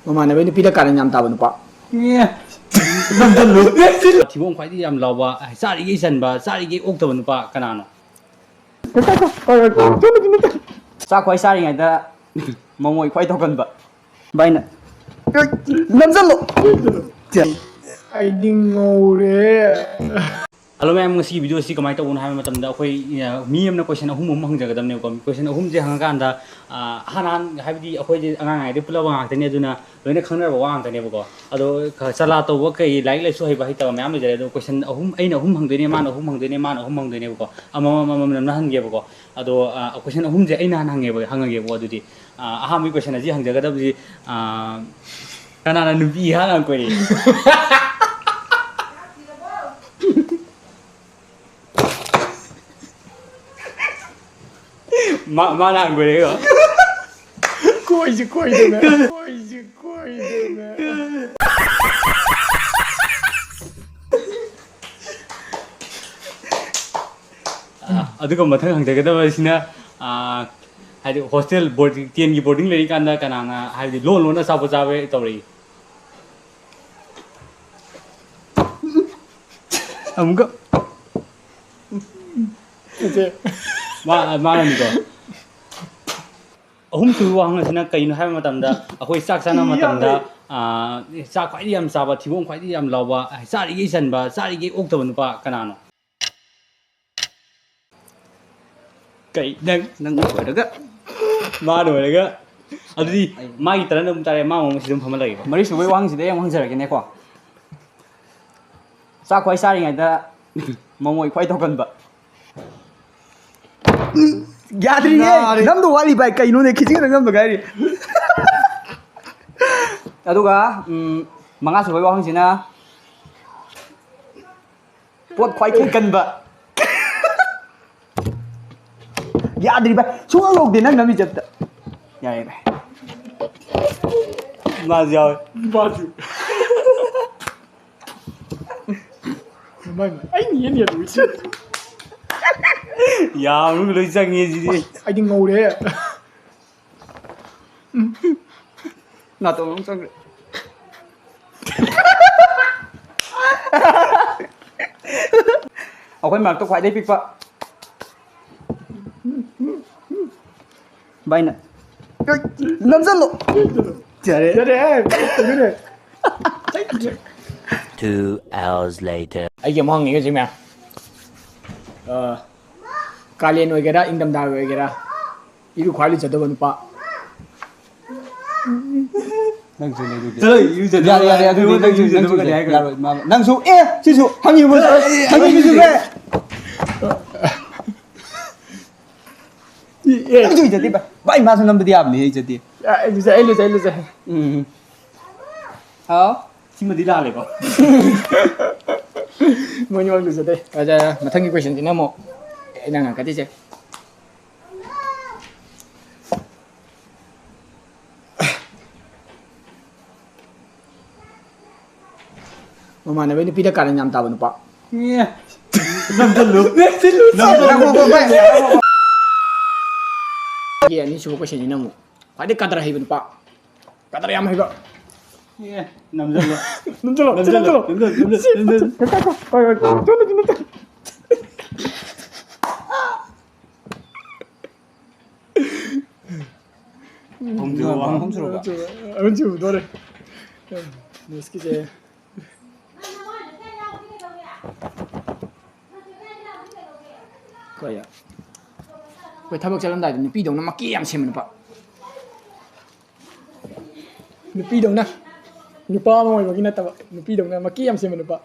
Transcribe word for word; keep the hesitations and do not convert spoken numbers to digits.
ꯃꯃꯥꯟꯅꯕ ꯅꯨꯄꯤꯗ ꯀꯥꯔꯟ ꯌꯥꯝ ꯇꯥꯕ ꯅꯨꯄꯥ꯫ ꯊꯤꯕꯣꯡ ꯈ꯭ꯋꯥꯏꯗꯒꯤ ꯌꯥꯝ ꯂꯥꯎꯕ, ꯆꯥꯔꯤꯈꯩ ꯆꯟꯕ, ꯆꯥꯔꯤꯈꯩ ꯑꯣꯛꯇꯕ ꯅꯨꯄꯥ ꯀꯅꯥꯅꯣ? ꯆꯥꯛ ꯈ꯭ꯋꯥꯏ ꯆꯥꯔꯤꯉꯩꯗ ꯃꯃꯣꯏ ꯈ꯭ꯋꯥꯏ ꯇꯧꯒꯟꯕ꯫ ꯚꯥꯏꯅ ꯅꯝꯁꯜꯂꯣ꯫ ꯑꯩꯗꯤ ꯉꯧꯔꯦ꯫ ꯍꯜꯂꯣ ꯃꯌꯥꯝ, ꯉꯁꯤꯒꯤ ꯚꯤꯗꯤꯑꯣꯁꯤ ꯀꯃꯥꯏꯅ ꯇꯧꯕꯅꯣ ꯍꯥꯏꯕ ꯃꯇꯝꯗ, ꯑꯩꯈꯣꯏ, ꯑ, ꯃꯤ ꯑꯃꯅ ꯀꯣꯏꯁꯟ ꯑꯍꯨꯝ ꯑꯍꯨꯝ ꯍꯪꯖꯒꯗꯕꯅꯦꯕꯀꯣ꯫ ꯀꯣꯏꯁꯟ ꯑꯍꯨꯝꯁꯦ ꯍꯪꯉꯀꯥꯟꯗ, ꯑ, ꯑꯍꯥꯟ ꯑꯍꯥꯟ, ꯍꯥꯏꯕꯗꯤ ꯑꯩꯈꯣꯏꯗꯤ ꯑꯉꯥꯡ ꯑꯣꯏꯔꯤꯉꯩꯗꯒꯤ ꯄꯨꯜꯂꯛꯄ ꯉꯥꯛꯇꯅꯤ, ꯑꯗꯨꯅ ꯂꯣꯏꯅ ꯈꯪꯅꯔꯕ ꯋꯥ ꯉꯥꯛꯇꯅꯦꯕꯀꯣ꯫ ꯑꯗꯣ ꯈ-, ꯆꯂꯥ ꯇꯧꯕ, ꯀꯩ, ꯂꯥꯏꯔꯤꯛ ꯂꯥꯏꯁꯨ ꯍꯩꯕ ꯍꯩꯇꯕ ꯃꯌꯥꯝ ꯂꯩꯖꯔꯦ꯫ ꯑꯗꯣ ꯀꯣꯏꯁꯟ ꯑꯍꯨꯝ, ꯑꯩꯅ ꯑꯍꯨꯝ ꯍꯪꯗꯣꯏꯅꯦ, ꯃꯥꯅ ꯑꯍꯨꯝ ꯍꯪꯗꯣꯏꯅꯦ, ꯃꯥꯅ ꯑꯍꯨꯝ ꯍꯪꯗꯣꯏꯅꯦꯕꯀꯣ꯫ ꯑꯃꯃꯝ ꯑꯃꯃꯝ ꯅꯝꯅꯍꯟꯒꯦꯕꯀꯣ꯫ ꯑꯗꯣ, ꯑ, ꯀꯣꯏꯁꯟ ꯑꯍꯨꯝꯁꯦ ꯑꯩꯅ ꯍꯥꯟꯅ ꯍꯪꯉꯦꯕ, ꯍꯪꯉꯒꯦꯕꯀꯣ꯫ ꯑꯗꯨꯗꯤ, ꯑ, ꯑꯍꯥꯟꯕꯒꯤ ꯀꯣꯏꯁꯟ ꯑꯁꯤ ꯍꯪꯖꯒꯗꯕꯁꯤ, ꯑ, ꯀꯅꯥꯅ ꯅꯨꯄꯤ ꯏꯍꯥꯟ ꯍꯥꯟꯅ ꯀꯣꯏꯔꯛꯏ? ꯃꯥ-, ꯃꯥꯅ ꯍꯥꯟꯅ ꯀꯣꯏꯔꯛꯏꯔꯣ? ꯀꯣꯏꯁꯨ ꯀꯣꯏꯗꯅ꯫ ꯀꯣꯏꯁꯨ ꯀꯣꯏꯗꯅ꯫ ꯑ, ꯑꯗꯨꯒ ꯃꯊꯪ ꯍꯪꯖꯒꯗꯕꯁꯤꯅ, ꯑ, ꯍꯥꯏꯗꯤ ꯍꯣꯁꯇꯦꯜ ꯕꯣꯔꯗꯤꯡ, ꯇꯦꯟꯒꯤ ꯕꯣꯔꯗꯤꯡ ꯂꯩꯔꯤꯀꯥꯟꯗ ꯀꯅꯥꯅ ꯍꯥꯏꯕꯗꯤ ꯂꯣꯟ ꯂꯣꯟꯅ ꯑꯆꯥꯄꯣꯠ ꯆꯥꯕ ꯇꯧꯔꯛꯏ? ꯑꯃꯨꯛꯀ꯫ ꯅꯠꯇꯦ꯫ ꯃꯥ-, ꯃꯥꯅꯅꯤꯀꯣ꯫ ꯑꯍꯨꯝꯁꯨꯕ ꯋꯥꯍꯪ ꯑꯁꯤꯅ ꯀꯩꯅꯣ ꯍꯥꯏꯕ ꯃꯇꯝꯗ, ꯑꯩꯈꯣꯏ ꯆꯥꯛ ꯆꯥꯅꯕ ꯃꯇꯝꯗ, ꯌꯥꯔꯦ꯫ ꯑꯥ, ꯆꯥꯛ ꯈ꯭ꯋꯥꯏꯗꯒꯤ ꯌꯥꯝ ꯆꯥꯕ, ꯊꯤꯕꯣꯡ ꯈ꯭ꯋꯥꯏꯗꯒꯤ ꯌꯥꯝ ꯂꯥꯎꯕ, ꯆꯥꯔꯤꯈꯩ ꯆꯟꯕ, ꯆꯥꯔꯤꯈꯩ ꯑꯣꯛꯇꯕ ꯅꯨꯄꯥ ꯀꯅꯥꯅꯣ? ꯀꯩ, ꯅꯪ, ꯅꯪ ꯂꯣꯏꯔꯒ? ꯃꯥ ꯂꯣꯏꯔꯒ? ꯑꯗꯨꯗꯤ ꯑꯩ ꯃꯥꯒꯤ ꯇꯔꯟ ꯑꯃꯨꯛ ꯇꯥꯔꯦ, ꯃꯥ ꯑꯃꯨꯛ ꯁꯤ ꯑꯗꯨꯝ ꯐꯝꯃ ꯂꯩꯒꯦ꯫ ꯃꯔꯤꯁꯨꯕꯒꯤ ꯋꯥꯍꯪꯁꯤꯗ ꯑꯩ ꯑꯃꯨꯛ ꯍꯪꯖꯔꯒꯦꯅꯦꯀꯣ꯫ ꯆꯥꯛ ꯈ꯭ꯋꯥꯏ ꯆꯥꯔꯤꯉꯩꯗ ꯃꯃꯣꯏ ꯈ꯭ꯋꯥꯏ ꯇꯧꯒꯟꯕ꯫ ꯌꯥꯗ꯭ꯔꯤꯌꯦ! ꯌꯥꯔꯦ꯫ ꯅꯝꯗꯧ ꯋꯥꯠꯂꯤ ꯚꯥꯏ, ꯀꯩꯅꯣꯅꯦ, ꯈꯤꯇꯪ ꯈꯛꯇꯪ ꯅꯝꯗ ꯉꯥꯏꯔꯤ꯫ ꯑꯗꯨꯒ, ꯎꯝ, ꯃꯉꯥꯁꯨꯕꯒꯤ ꯋꯥꯍꯪꯁꯤꯅ, ꯄꯣꯠ ꯈ꯭ꯋꯥꯏ ꯊꯦꯡꯒꯟꯕ꯫ ꯌꯥꯗ꯭ꯔꯤ ꯚꯥꯏ꯫ ꯁꯨꯡꯂꯧ ꯂꯧꯗꯦ ꯅꯪ ꯅꯝꯃꯤꯁꯦ ꯑꯝꯇ꯫ ꯌꯥꯔꯦ ꯚꯥꯏ꯫ ꯃꯥꯁꯨ ꯌꯥꯎꯋꯦ꯫ ꯃꯥꯁꯨ꯫ ꯃꯥꯏ, ꯃꯥꯏ꯫ ꯑꯩ ꯅꯦ ꯅꯦ ꯂꯣꯏ ꯆꯪꯉꯦ꯫ ꯌꯥꯝ ꯂꯣꯏ ꯆꯪꯉꯦ ꯁꯤꯗꯤ꯫ ꯑꯩꯗꯤ ꯉꯧꯔꯦ꯫ ꯅꯥꯇꯣꯟ ꯑꯃꯨꯛ ꯆꯪꯈ꯭ꯔꯦ꯫ ꯑꯩꯈꯣꯏ ꯃꯔꯛꯇ ꯈ꯭ꯋꯥꯏꯗꯒꯤ ꯄꯤꯛꯄ꯫ ꯚꯥꯏꯅ ꯅꯝꯁꯜꯂꯣ꯫ ꯌꯥꯔꯦ꯫ ꯌꯥꯔꯦ, ꯌꯥꯔꯦ꯫ Two hours later. ꯑꯩꯒꯤ ꯑꯃꯨꯛ ꯍꯪꯉꯤ ꯍꯧꯖꯤꯛ ꯃꯌꯥꯝ꯫ ꯑ, ꯀꯥꯂꯦꯟ ꯑꯣꯏꯒꯦꯔꯥ, ꯏꯪꯊꯝꯊꯥ ꯑꯣꯏꯒꯦꯔꯥ, ꯏꯔꯨ ꯈ꯭ꯋꯥꯏ ꯂꯨꯖꯗꯕ ꯅꯨꯄꯥ꯫ ꯅꯪꯁꯨ ꯂꯩ ꯑꯗꯨꯗꯤ꯫ ꯆꯠꯂꯣ, ꯏꯔꯨꯖꯗꯕ ꯌꯥꯔꯦ, ꯌꯥꯔꯦ, ꯑꯗꯨꯗꯤ ꯑꯩꯉꯣꯟꯗ ꯅꯪꯁꯨ, ꯏꯔꯨꯖꯗꯕ ꯅꯪꯁꯨ ꯀꯔꯤ ꯍꯥꯏꯈ꯭ꯔꯦ? ꯌꯥꯔꯣꯏ, ꯃꯥ-, ꯅꯪꯁꯨ, ꯑꯦ, ꯁꯤꯁꯨ ꯍꯪꯉꯤꯕ, ꯍꯪꯉꯤꯕꯁꯨ ꯌꯥꯏ꯫ ꯑꯦ꯫ ꯅꯪꯁꯨ ꯏꯖꯗꯦ, ꯚꯥꯏ꯫ ꯚꯥꯏ, ꯃꯥꯁꯨ ꯅꯝꯕꯗꯤ ꯌꯥꯕꯅꯦ, ꯏꯖꯗꯦ꯫ ꯑ, ꯑꯩ ꯂꯨꯖꯩ, ꯑꯩ ꯂꯨꯖꯩ, ꯑꯩ ꯂꯨꯖꯩ꯫ ꯎꯝ꯫ ꯍꯥꯎ? ꯁꯤꯃꯗꯤ ꯂꯥꯜꯂꯦꯀꯣ꯫ ꯃꯣꯏꯅꯤꯃꯛ ꯂꯨꯖꯗꯦ꯫ ꯑꯗ ꯃꯊꯪꯒꯤ questionꯁꯤꯅ ꯑꯃꯨꯛ ꯑꯩꯅ ꯉꯥꯡꯀꯗꯣꯏꯁꯦ꯫ ꯃꯃꯥꯟꯅꯕ ꯅꯨꯄꯤꯗ ꯀꯥꯔꯟ ꯌꯥꯝ ꯇꯥꯕ ꯅꯨꯄꯥ꯫ ꯑꯦ꯫ ꯅꯝꯁꯤꯜꯂꯨ꯫ ꯅꯝꯁꯤꯜꯂꯨ꯫ ꯉꯥꯏꯈꯣ, ꯉꯥꯏꯈꯣ, ꯉꯥꯏꯈꯣ꯫ ꯑꯅꯤꯁꯨꯕ questionꯁꯤꯅ ꯑꯃꯨꯛ ꯈ꯭ꯋꯥꯏꯗꯩ ꯀꯗꯔ ꯍꯩꯕ ꯅꯨꯄꯥ꯫ ꯀꯗꯔ ꯌꯥꯝ ꯍꯩꯕ꯫ ꯑꯦ, ꯅꯝꯁꯤꯜꯂꯨ꯫ ꯅꯝꯁꯤꯜꯂꯣ, ꯁꯤ ꯅꯝꯁꯤꯜꯂꯨ, ꯅꯝꯁꯤꯜꯂꯣ꯫ ꯅꯝꯁꯤꯜꯂꯨ, ꯅꯝꯁꯤꯜꯂꯨ, ꯁꯤ ꯅꯝꯁꯤꯜꯂꯨ꯫ ꯍꯣꯏ, ꯍꯣꯏ, ꯆꯣꯠꯂꯁꯤ, ꯅꯝꯁꯤꯜꯂꯨ꯫ ꯑꯍꯨꯝꯁꯨꯕ꯫ ꯑꯍꯨꯝꯁꯨꯕ꯫ ꯑꯍꯨꯝꯁꯨꯕꯗꯣꯔꯦ꯫ Nextꯀꯤꯁꯦ꯫ ꯑꯩꯈꯣꯏ, ꯑꯩꯈꯣꯏ ꯊꯕꯛ ꯆꯠꯂꯝꯗꯥꯏꯗ ꯅꯨꯄꯤꯗꯧꯅ ꯃꯀꯦ ꯌꯥꯝ ꯁꯦꯝꯕ ꯅꯨꯄꯥ꯫ ꯅꯨꯄꯤꯗꯧꯅ꯫ ꯅꯨꯄꯥ ꯑꯃ ꯑꯣꯏꯕꯒꯤ ꯅꯠꯇꯕ, ꯅꯨꯄꯤꯗꯧꯅ ꯃꯀꯦ ꯌꯥꯝ ꯁꯦꯝꯕ ꯅꯨꯄꯥ꯫